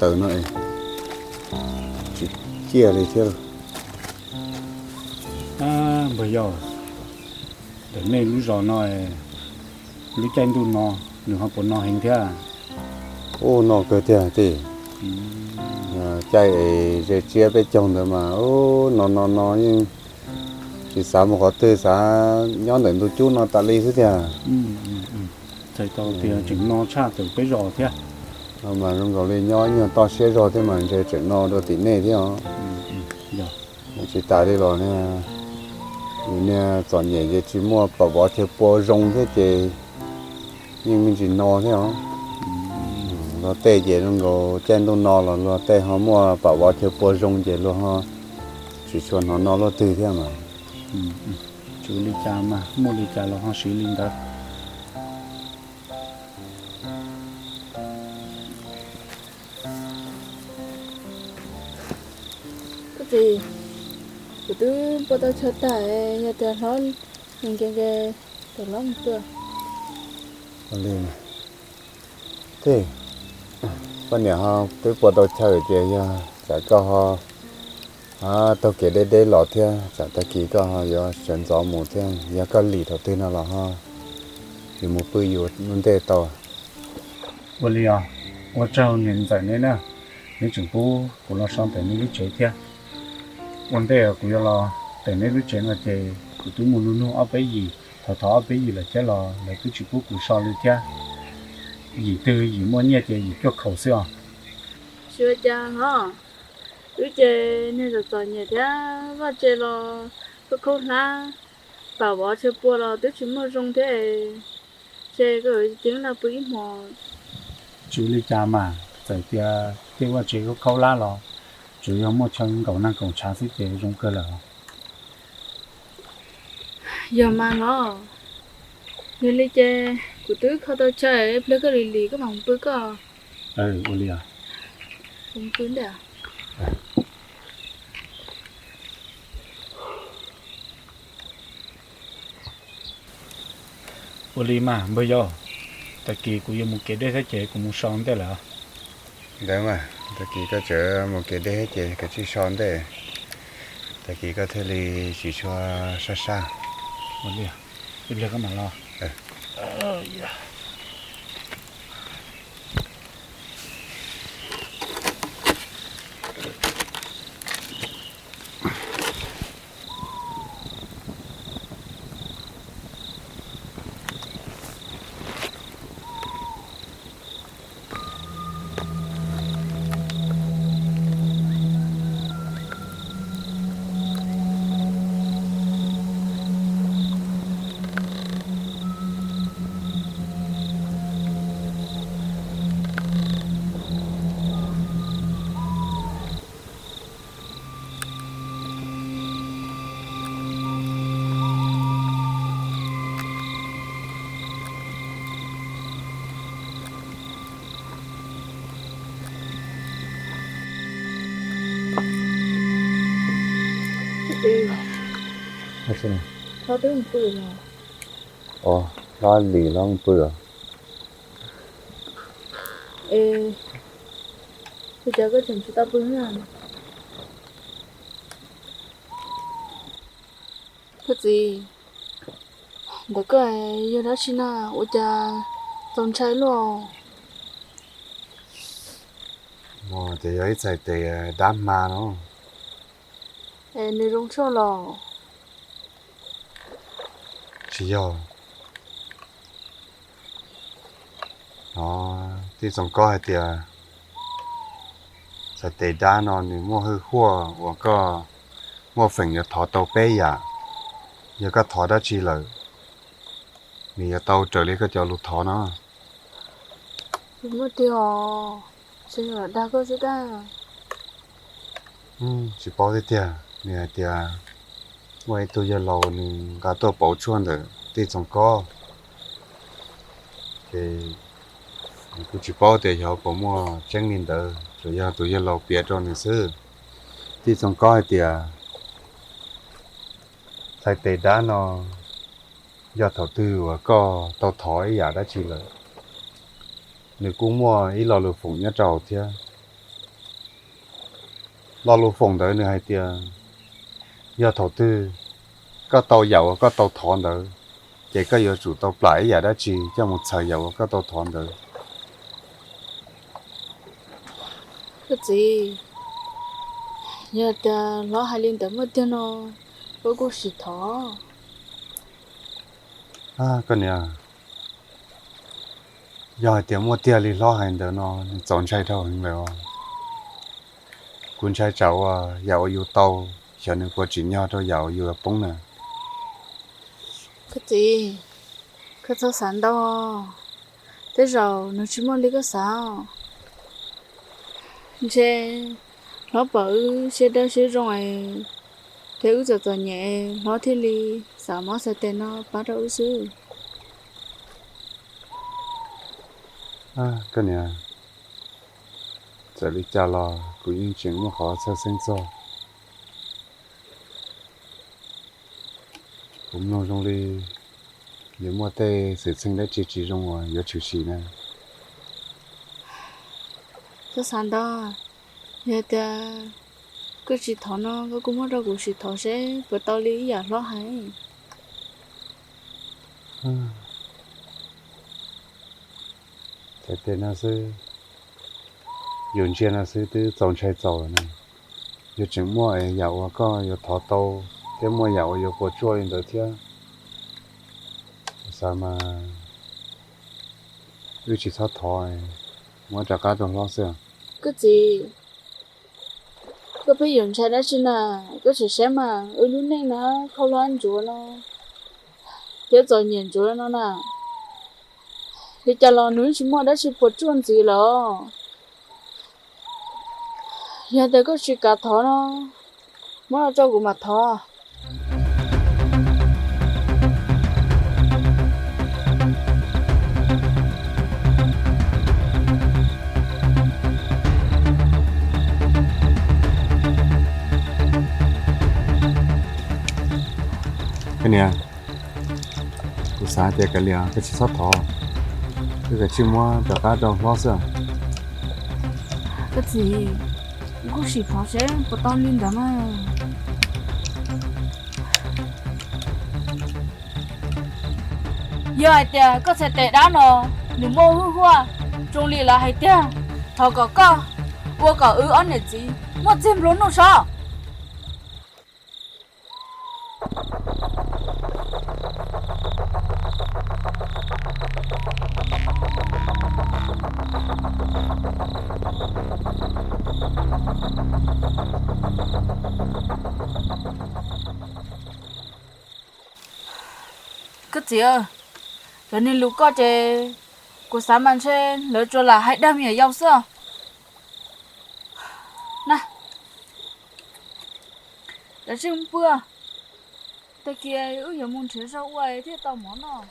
Taws no tsis ciaj li thiab. Npawg yau, ntawm nej lub zos no, lub caij ntuj no nws ho puas no heev thiab? Ub, no kawg tiag tij. Caij es ze tsiab peb caug ntawd mas ub, no no no yeej tsis xav mus qhov twg, xav nyob ntawm ntug cub no tas li xwb tiag. Txhais tau tias tseem no tshaj tawm peb zos thiab. No mas zoo nkaus li nyob ib nyuag toj siab zog thiab mas ntshe tseem no dua tim nej thiab os. Tsis tas li los niag txom nyem ces tsis muaj pam vov chaw pua zoo thiab ces yeej me ntsis no thiab os. Luag tej ces zoo nkaus caij ntuj no los luag tej ho muaj pam vov chaw pua zoo ces luag ho tsis tshua hnov no luaj twg thiab mas. Tsis ua li cas mas, muaj li cas los ho siv li ntawd. Koj txiv, kuv twb pua tau chaw tag, yog tias hlob nkees nkees, tos hlob mus pw. Ua li, tij, poj niam ho twb pua tau chaw ces yog tsam koj ho taug kev deb deb los thiab tsam tag kis koj ho yuav sawv ntxov mus thiab, yog koj lim thaum twg no los ho yuav mus pw yus ua ntej tau. Ua li os, ua tsaug niam ntxawm neb na, neb tseem pub kuv los so ntawm neb lub tsev thiab. Ua ntej kuv yuav los tawm neb lub tsev no ces kuv twb mus nug nug ob peb yim, thov thov ob peb yim lawm thiab los lawv twb tsis pub kuv so li thiab. Yim twg yim muaj nyiaj ces yim cuaj khaum xwb os. Tsis ua cas hlob, wb ces niag txom txom nyem thiab vaj tse los khaub khaub hlab, pam vov chaw pua los twb tsis muaj zoo thiab, ces koj ceev laj pw ib hmos. Tsis ua li cas mas, txawm tias tej vaj tse khaub khaub hlab los tsuas yog muaj chaw nkaum nag nkaum tshav xwb ces zoo kawg lawm. Yog mas hlob, yog li ces kuv twb kho tau chaw, ib pliag koj lim lim koj mam mus pw koj. Ua li os. Kuv mus pw ntej. Ua li mas npawg yau, tag kis kuv yuav mus kev deb thiab ces kuv mus so ntej lawm. Ntawd mas, tag kis koj tseem mus kev deb thiab ces koj sim so ntej, tag kis koj thiaj li tsis tshua sab sab. Ua li, ib pliag koj mam los. Hlob twb mus pw los? Os, hlob lim hlob mus pw os. Es ua cas koj tseem tsis tau pw na? Koj txiv, ntawm koj yog dab tsi na, ua cas txaus ntshai luaj? Ces yog ib txhais tes dab hma no. Es nws zoo tshaj los? Tsis yog. No, tij Txoov Kob hais tias txhais tes dab no nws muaj hwj huaj uas koj muaj feem yuav thov tau peb yam. Yog koj thov dab tsi lawm, nws yuav tau raws li koj cov lus thov no. Muaj tiag os, tsis dag koj xwb tab. Tsis paub tiag tiag, nws hais tias muaj ib tug yawg laus nws nqa tuaj pauv tshuaj ntawm tij Txoov Kob, ces kuv tsis paub tias xyov puas muaj tseeb li ntawd, tsuas yog tus yawg laus piav rau nws xwb. Tij Txoov Kob hais tias txhais tes dab no yog thaum twg uas koj tau thov ib yam dab tsi lawm, nws kuj muaj ib lo lus foom nyob rau thiab. Lo lus foom ntawd nws hais tias yog thaum twg koj tau yam uas koj tau thov ntawd, ces koj yuav tsum tau plam ib yam dab tsi coj mus txhawb yam uas koj tau thov ntawd. Koj txiv, yog tias hlob hais li ntawd muaj tiag no, koj kuj sim thov. Koj niam, yog hais tias muaj tiag li hlob hais ntawd no, nws txaus ntshai dhau heev lawm os. Kuv ntshai tsam uas yam uas yus tau, xyov nws puas tsim nyog rau yam uas yus poob na. Koj txiv, koj txhob xav ntau. Tej zaum nws tsis muaj li koj xav. Ntshe hlob pom wb siab dawb siab zoo es, thiab wb txom txom nyem, hlob thiaj li xav muab xav tes no pab rau wb xwb. Koj niam, txawm li cas los kuv yeej tseem muaj qhov txhawj xeeb txog. Kuv mloog zoo li yuav muaj tej xwm txheej dab tsi tsis zoo uas yuav tshwm sim na. Txhob xav ntau, yog tias koj tsis thov no, koj kuj muab rau kuv sim thov seb puas tau li ib yam hlob hais. Txhais tes no xwb, yus ntsia no xwb twb txaus ntshai txaus lawm na. Yuav tseem muaj yam uas koj yuav thov tau, thiab muaj yam uas yuav puas tsuaj li ntawd thiab. Xav mas wb tsis txhob thov, muab rov qab rau hlob xwb. Koj txiv, koj pheej yuav ntshai dab tsi na? Koj tsis saib mas wb lub neej na, khaub hlab ntsuav no, thiab txom nyem ntsuav no na. Li cas los nws tsis muaj dab tsi puas tsuaj ntxiv lawm. Yog tias koj tsis kam thov no, muab los rau kuv mam thov. Koj niam, kuv xav tias kav liam koj tsis txhob thov, koj kav tsij muab rov qab rau hlob xwb. Koj txiv, kuv kuj sim thov seb puas tau li ntawd mas. Yog hais tias koj txhais tes dab no nws muaj hwj huaj zoo li lawv hais tiag, thov kom koj ua kom wb ob niam txiv muaj txiag nplua nuj so. Koj txiv, cov niag lus koj ces kuv xav mas ntshe lawv tsuas lam hais dag me nyuam yaus xwb os. Na, lawv tseem pw, tag kis wb yuav mus nrhiav zog ua thiaj tau mov noj.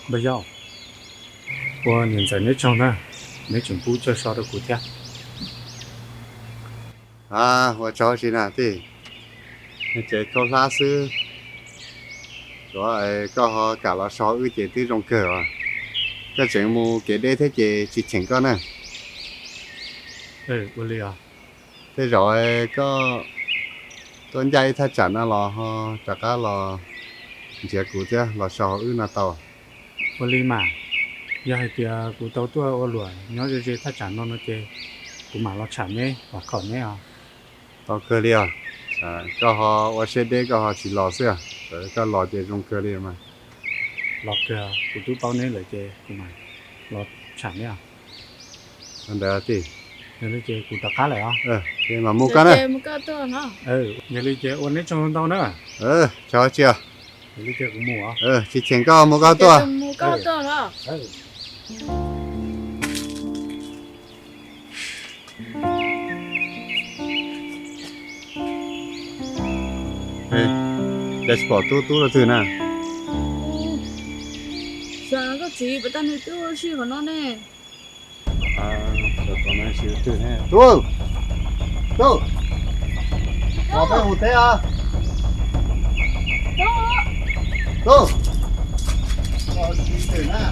Npawg Yauj, ua niam ntxawm neb tsaug na, neb tseem pub tsawg so rau kuv thiab. Ua tsaug tsi na tij, ces khaub hlab xwb, tuav koj ho kam los so wb ces twb zoo kawg os. Koj tseem mus kev deb thiab ces tsis cheem koj na. Ua li os. Tej zaum koj tuaj ncaj ib thaj tsam no los ho rov qab los nrhiav kuv thiab los so hauv wb no tau. Ua li mas, yog hais tias kuv tau tuaj ua luam nyob ze ze thaj tsam no no ces kuv mam los tsham neb los khom neb os. Tau kawg li os. Koj ho ua siab deb koj ho tsis los xwb, koj los ces zoo kawg li mas. Los kawg, kuv twb paub neb lawm ces kuv mam los tsham neb os. Ntawd tij, yog li ces kuv rov qab lawm os. Ces mam mus koj na. Yog li ces ua neb tsaug ntau na. Tsis tsis. Yog li ces kuv mus os. Tsis cheem koj mus koj tuaj. Cas tsis pom tub tub rau twg na? Xav koj txiv, puas tau nws twb ua si qhov no ne? Tub, tub, los peb mus teb os. Tub, los tsis twm na.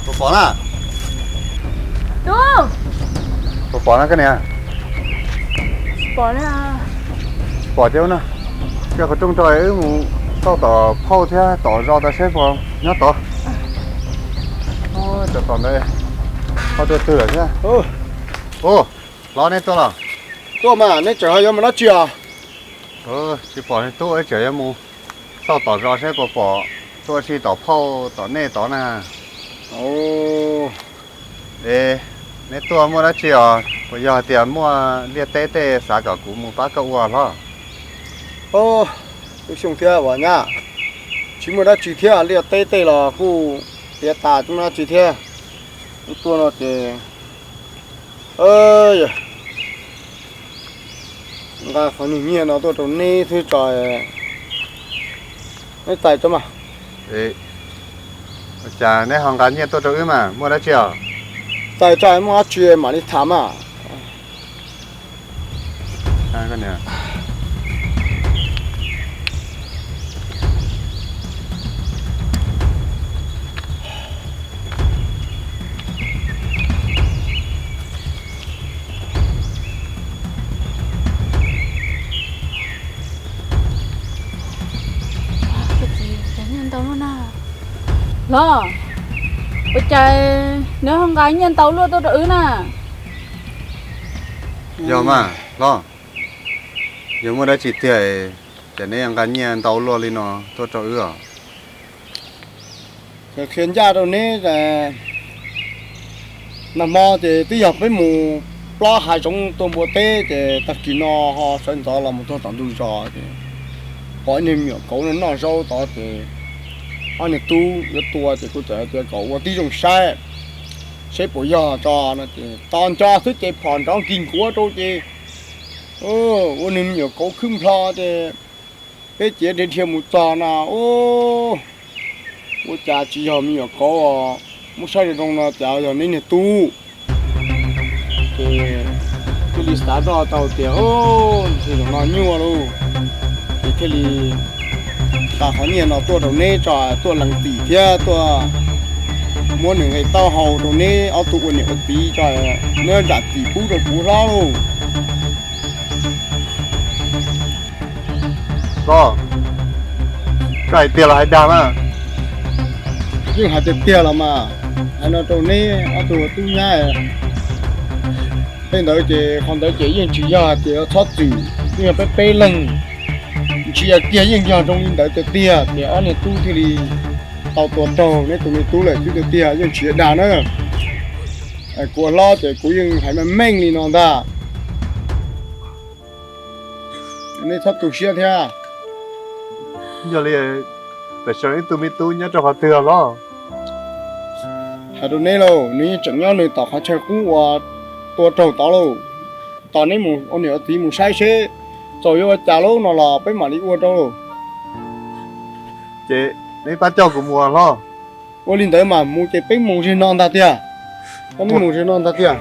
Puas pom na? Puas pom na koj niam? Pom thiab na. Coj qhov rooj rau wb mus xauj tom phauj thiab tom zos tau seb puas nyob tod. Tom tom ntawd ho tuaj twg lawm thiab. Hlob, neb tuaj los? Tuaj mas, neb tseem ho yuav mus dab tsi os? Tsis pom neb tuaj, wb tseem yuav mus xauj tom zos seb puas pom, tuaj ua si tom phauj tom nej tod na. Es neb tuaj muaj dab tsi os? Puas yog hais tias muaj liaj teb tej xav kom kuv mus pab koj ua hlob? Ub, tub Xyooj thiab Vam Nyab, tsis muaj dab tsi thiab, liaj teb tej los kuj tiav tas, tsis muaj dab tsi thiab. Wb tuaj no ces nqa qhov niag nyiaj no tuaj rau neb thiab tso, neb txais tso mas. Cas neb ho nqa nyiaj tuaj rau wb mas, muaj dab tsi os? Txais tso, muaj dab tsi mam li tham mas. Cov nyiaj ntau luaj na. Hlob, ua cas neb ho nqa nyiaj ntau luaj tuaj rau wb na? Yog mas hlob, yog muaj dab tsi tiag, ces neb nqa nyiaj ntau luaj li no tuaj rau wb os? Qhia ncaj rau neb, nag hmo ces twb yog peb mus plob hav zoov tua npua teb ces tag kis no ho sawv ntxov los mus txog tom ntug zos ces pom ib niag me nyuam kauv no noj zaub tod ces ob niag tub yuav tua ces kuv txawm hais tias kom ua tib zoo saib, saib puas yog tso no ces tos nco xwb ces phom nrov nkig nkuav rau ces ua niag me nyuam kauv khwb nplho ces peb ciav dhia dhia mus txog no, ua cas tsis yog me nyuam kauv, muab saib zoo zoo no cas yog neb niag tub. Ces thiaj li xav zoj tau tias, ntshe zaum no nyuaj lauj, ces thiaj li xa qhov nyiaj no tuaj rau neb tso, tuaj lees txim thiab tuaj muab nws nqe taub hau rau neb ob tug ua niam ua txiv tso, neb zam txim pub rau kuv hlob lauj. Koj, koj hais tiag los hais dag na? Yeej hais tiag tiag los mas, hais no rau neb ob tug tub nyab. Tej ntawd ces qhov ntawd ces yeej tsis yog hais tias txhob txwm, yeej yog peb peb leeg ntsia kiag yeej yog zoo li ntawd tiag tiag ces ob niag tub thiaj li tau tua raug neb tus me tub lawm xwb tiag tiag, yeej tsis yog dag na. Kuv ua hlob ces kuv yeej hais meej meej li no ntag. Nej txhob tu siab thiab. Yog li, tam sim no neb tus me tub nyob rau qhov twg los? Hais rau neb lauj, nws yeej tseem nyob nws tom qhov chaw qub uas tua raug tod lauj. Tos neb mus ua niam ua txiv mus saib seb txaus yuav ua cas lauj no los peb mam li ua rau lauj. Ces neb pab coj kuv mus hlob. Ua li ntawd mas mus ces peb mus zeg no ntag tiag. Peb mus zeg no ntag tiag.